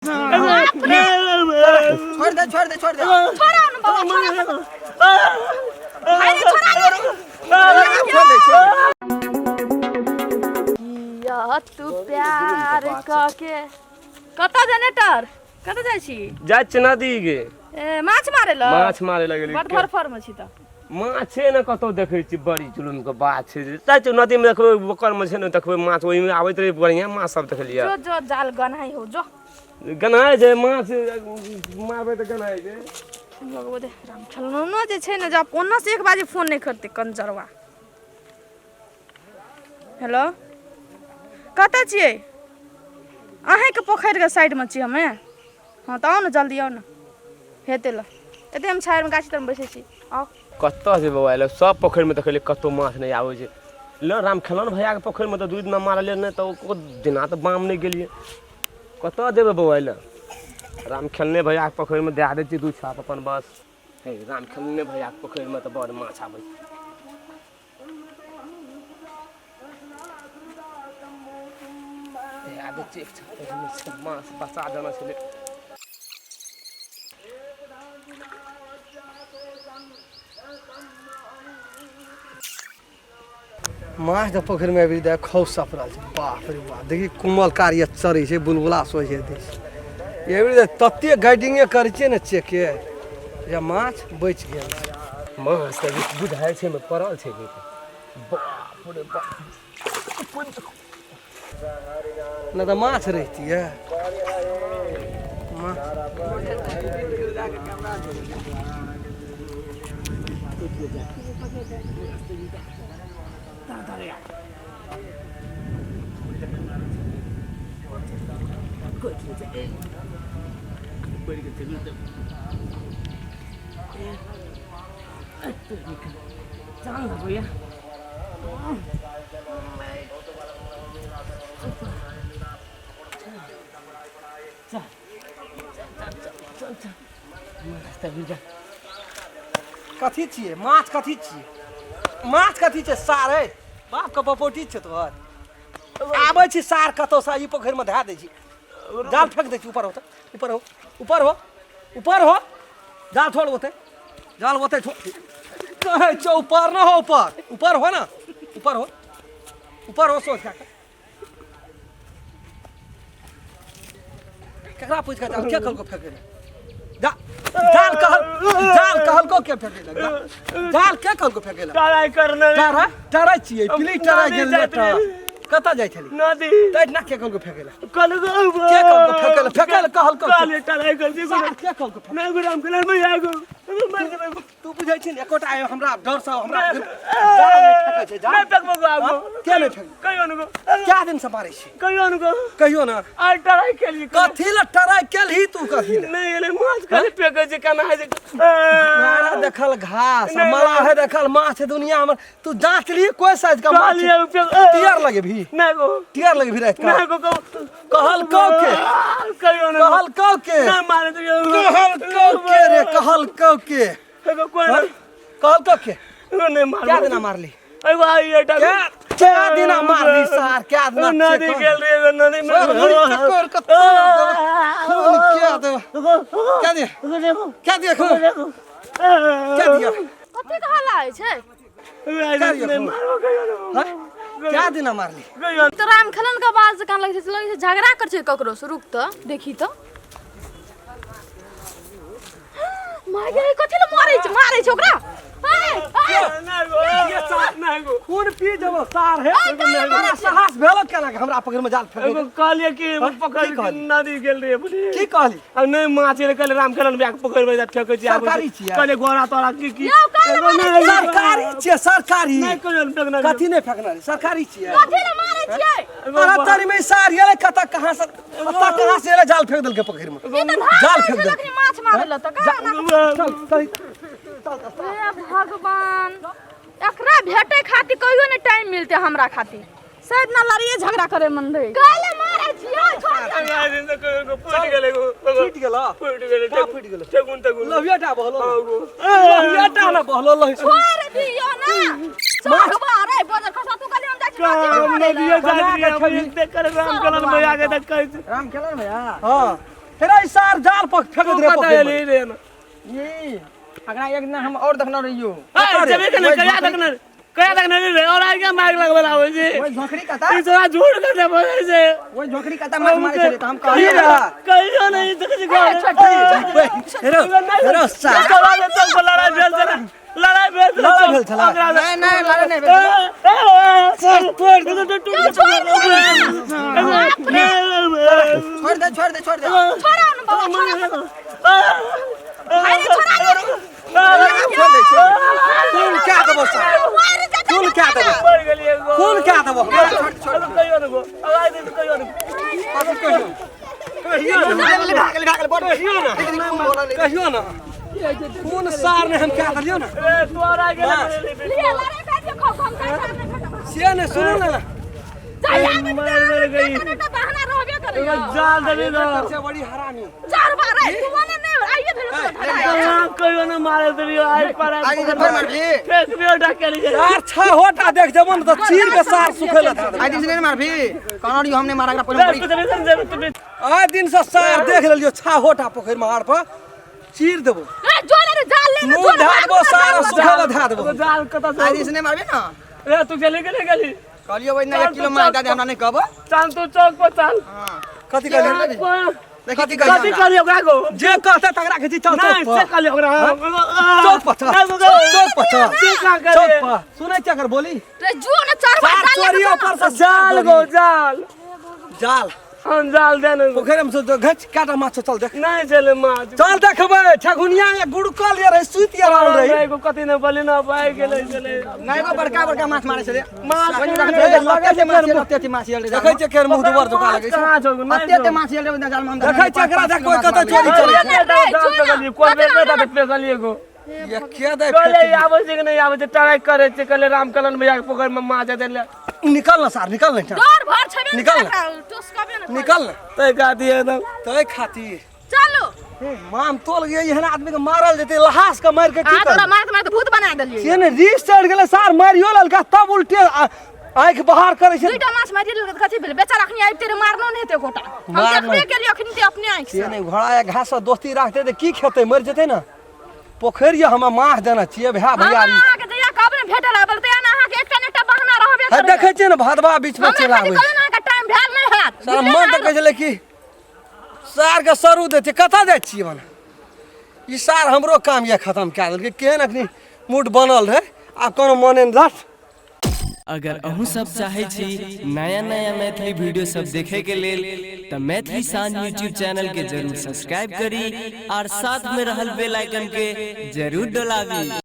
छोड़ दे, छोड़ दे, छोड़ दे। छोड़ा न बाबा, छोड़ा। भाई रे, छोड़ा दे। छोड़ दे, छोड़ दे। किया तू प्यार कके कतऽ जनरेटर कतऽ जाइ छी? जाइ छियै नदी गे। ए, माछ मारे ल? माछ मारे लगेली। बड़ धरफड़ मे छी तऽ। माछे ने कतौ देखै छी, बड़ी जुलुम के बात छै। जाइ छियै नदी मे, देखबै ओकर मे छै ने, देखबै माछ ओहिमे आबैत रहै, बढ़िआँ माछ सब देखलियै। जो जो, जाल गन्हाइ हो, जो। गन्हाइ छै माछ, मारबै तऽ गन्हाइ छै। लगबो दे राम खेलौनो जे छै ने, जब ओना से एक बाजे फोन नहि करतै कंजरवा। हेलो, कतऽ छियै? अहीँके पोखरिके साइडमे छी हमे। हँ तऽ आउ ने, जल्दी आउ ने। हेतै ल एते, हम छायामे गाछी तरमे बैसै छी, आउ। कतऽ छै बौआ? एलै सब पोखरिमे देखलियै, कतौ माछ नहि आबै छै। ल राम खेलौन भैयाके पोखरिमे तऽ 2 दिना मारलियै नहि तऽ एको दिना तऽ बाम नहि गेलियै। कतऽ जेबै बौआ? एलै राम खेलने भैयाके पोखरिमे दए दै छियै 2 छाप अपन बस। हे, राम खेलने भैयाके पोखरिमे तऽ बड़ माछ आबै छै। दए दै छियै एक छाप, ओहिमे से माछ बचा देने छलै। माछ तऽ पोखरिमे अभी देख खौस सपरल छै। बाप रे बाप, देखी कोमल कार्य चरै छै, बुलबुला सोझे दै छै। एबरी तऽ तते गाइडिंगे करै छियै ने चेके जे माछ बचि गेल छै। माछ तऽ बुझाइ छै मे पड़ल छै। बाप रे बाप। नहि तऽ माछ रहितियै माछ। कथी छियै माछ? कथी छियै माछ? कथी छै सार? है बापके बपौटी छै तोहर। आबै छी सार कतौसँ, ई पोखरिमे धए दै छी, जाल फेंक दै छी। ऊपर हो तऽ ऊपर हो, ऊपर हो, ऊपर हो। जाल छोड़ ओतै, जाल ओतै छोड़ कहै छौ। ऊपर न हो, ऊपर, ऊपर हो ना, ऊपर हो, ऊपर हो। सोच कऽ केकरा पूछि कऽ जाल के कहलको फेंकै लए? जा जाल कहल, जाल कहलको के फेंकै लए? जाल के कहलको फेंकै लए? टराइ करने। टरा टराइ छियै प्लीज, टराइ गेल। कतऽ जाइ छली? नदी। तै ना के कहलको फेंकै लए? कहलको। के कहलको फेंकै लए? फेंकै लए कहलको? कहलियै टराइ कर छी। सार के कहलको फेंकै? नहि गो, राम खेलौन भैया गो, मारि देबै। तू बुझै छी ने एकोटा आयो हमरा डर से हमरा जाल नहि फेकै छै जाल। नहि फेकबो गो आब। हँ? के नहि फेक? कहियो ने गो। क्या दिन से मारै छी? कहियो ने गो। कहियो ना। आइ टराइ केलियै। कथी लए टराइ केलही तू? कथी लए? नहि एलै माछ, खाली फेकै छै, केना होइ छै? मारा देखल घास नहि, मलाह देखल माछ दुनिया में तू जांच ली कोई साइज का माछ। कहलियै फेक। टियर लगे भी? नहि गो। टियर लगे भी रात का? नहि गो। कहल कौ के? कहियो ने। कहल कौ के? नहि मारे। कहल कौ के रे? कहल कौ के? एगो कोई हाँ? कहल कौ के? एगो नहि मारबो। क्या दिना मारली? एगो आई एटा। क्या क्या दिना मारली सार? क्या दिना? नदी गेल रे, एगो नदी में। सर, मुड़ी चक्कर के तोड़ देबै। खून क्या देबै? क्या दिया? क्या दिया खून? क्या दिया? कथी के हल्ला होइ छै? नहि मारबो कहियो ने। हाँ? क्या दिना मारली? कहियो। तऽ राम खेलन के आवाज जकाँ लगै छै, लगै छै झगड़ा कर छै ककरो से। रुक तऽ देखी तऽ। माय गे, कथी लए मारै छै, मारै छै ओकरा? ए, ए, नहि गो, नहि गो। खून पी जबो सार है। ए, काहे मारै तोरा छै? साहस भेलो केना के हमरा पकड़ में जाल फेंक? एगो कहलियै कि पकड़। की कहली? नदी गेल रहियै बुझलियै? की कहली? आ नहि माछ एलै, कहलियै राम खेलन भैया के पकड़बै तऽ फेकै छी, आबै छै। सरकारी छियै? कहलियै गोरा तोरा की की। यौ, काहे एगो मारै नहि। सरकारी छियै सरकारी। नहि कहियो ने फेकना। कथी नहि फेंकना रे? सरकारी छियै। कथी लए मारै छियै? अरे तरी में सार एलै कतऽ कहाँ से, कतऽ कहाँ से एलै, जाल फेंक देलकै पोखरि में। ई तऽ धार जाल जाइ फेंक छै देलकै। अखनी माछ मारै लए तऽ कहाँ एना? चल चल। हे भगवान, एकरा भेटे खातिर कहियो नहि टाइम मिलते हमरा खातिर। शायद ना लड़िए झगड़ा करे मन रहे। काहे मारै छियै? छोड़ दियौ। फूटि गेलै एगो। फूटि गेलो? फूटि गेलै। कहाँ फूटि गेलो? ठेकुन तकुन। लहिया टा बहलो? हँ गो। लहिया टा ना बहलो लहि। छोड़ दियौ ना। छोड़बा रे बजर खसा, तू कहली हम जाइ छी नदी में हम मारै लए। नदिये जाइत रहियै, हम एक देख कर राम खेलन भैया के तऽ कहै छै। राम खेलन भैया। हाँ। हेरा ई सार जाल पर फेकैत रहे कतऽ पोखरिमे। एली रे ना? ई अगना एक दिन हम और देखना रहियो। ए, जेबे के नहीं, कहिया तक नहीं, कहिया तक नहीं रे, और आगे माइक लगबे ला आबै छै। ओइ झोंकरी कता, ई तोरा झूठ कर दे बोलै छै। ओइ झोंकरी कता माछ मारै छलै त हम की कहलियै रहा? कहियो नहीं देखै छी घर। हेरो हेरो सार चला दे, चल पर लड़ाई भेल छलै, लड़ाई भेल छलै, लड़ाई भेल छलै। ओकरा नहीं नहीं लड़े नहीं भेल। छोड़ दे छोड़ दे छोड़ दे। छोड़ा न बाबा, छोड़ा। अरे छोड़ा दे। छोड़ दे छोड़ दे। खून क्या देबो सार, मार जा। खून क्या देबो, खून क्या देबो? कहियो ना, ढाकल ढाकल बड़ कहियो ना, कहियो ना, खून सार ने हम क्या देलियो ना लिए लड़ाई कर दियो, खो हम का खत्म। से ने सुनू ना। जाया में तो बहाना रहबे करैयो। जाल देबी ना। से बड़ी हरामी। चार बार आइ तू मने नहीं आइए भेल तो धरा। कहियो ना मारे देलियो आइ पर। आज दिन भर मारबी। फेंक दियो ढकेली। सार छह होटा देख जेबो न त चीर के सार सुखे ल धर। आज दिन से नहीं मारबी कहना रहियो हमने मारा पहिले बड़ी। आइ दिन से सार देख लेलियो छह होटा पोखरि में हार पर चीर देबो। ए जोर रे जाल ले। मुंह धा देबो सार सुखे ल धा देबो। जाल कतऽ? आज दिन से नहीं मारबी ना। रे तू चली गेली गेली। कहलियो ओइ ना 1 किलो मार दे हमरा नहीं कहबो। चल तू चौक पर चल। हां कथी कहलियो? देखी कथी कथी कहलियो? कहलियो ओकरा गो? जे कहते तकरा के चल नहीं चौक पर से कहलियो ओकरा चौक पर चल, चौक पर चल, से का चौक करे? पर सुनै छै अगर बोली रे जो न चार बार सार जाल ले। चोरी ऊपर से जाल गो जाल। जाल हम जाल दे ने। पोखरि में से घच काटा माछ चल देख। नहीं चले माछ। चल देखबै ठगुनिया या गुड़कल ये रहे सुति रहल रही। एगो कथी ने बोली ना पाइ गेलै चले। नहीं गो बड़का बड़का माछ मारे छले। माछ लगे छै माछ अते अते माछ आयल। देखै छै केर मुँह दुबर धोखा लगै छै। कहाँ छौ? नहीं अते अते माछ आयल रे जाल में हम। देखै छै एकरा देखबै कतऽ चोरी चलै छै। ये के दे? कहले आबै छै कि नहि आबै छै, ट्राई करै छै। कहले रामकलन भैया के पोखरि में माछ हेतै ले। निकल ना सार, निकल ना। डर भर छबे। निकल ना। टोसकबे न। निकल ना। तै खाती एकदम। तै खातिर चलो। माम तोल गए एहन आदमी के मारल जेतै लहास के मारि के की आ तोरा करबै? मारत मारत भूत बना देलियै। से ने रीस चढ़ि गेलै सार मारियो लेलका तब उल्टे आँखि बाहर करै छै। दुईटा माछ मारि लेलकै त कथी भेलै? बेचारा अखनी आबिते रे मारनो नहि हेतै एकोटा। हम मारनो। देखबे केलियै अखनी ते अपने आँखि से से। ने घोड़ा या घास से दोस्ती राखतै तऽ की खेतै? मरि जेतै ने। पोखरि ये हमरा माछ देने छियै भैया हमरा भैयारी। अहाँके जहिया कहबै ने भेटल आबल तहिया ने अहाँके एकटा ने एकटा बहाना रहबे है करैए। देखै छियै ने भदवा बीच में हमरा चलि खाली आबै। कहबै ने अहाँके टाइम भेल नहि हैत। सारा बुझलियै मन ने? तऽ कहै छलै कि सारके सरू दै छै। कतऽ जाइ छियै मने ई सार हमरो काम यऽ खतम कए देलकै। केहन अखनी मूड बनल रहै आब कोनो मने नहि रख। अगर अहूँ सब चाहै छी नया नया मैथिली वीडियो सब देखे के लेल तऽ मैथिली शान यूट्यूब चैनल के जरूर सब्सक्राइब करी और साथ में रहल बेल आइकन के जरूर डोलाबी।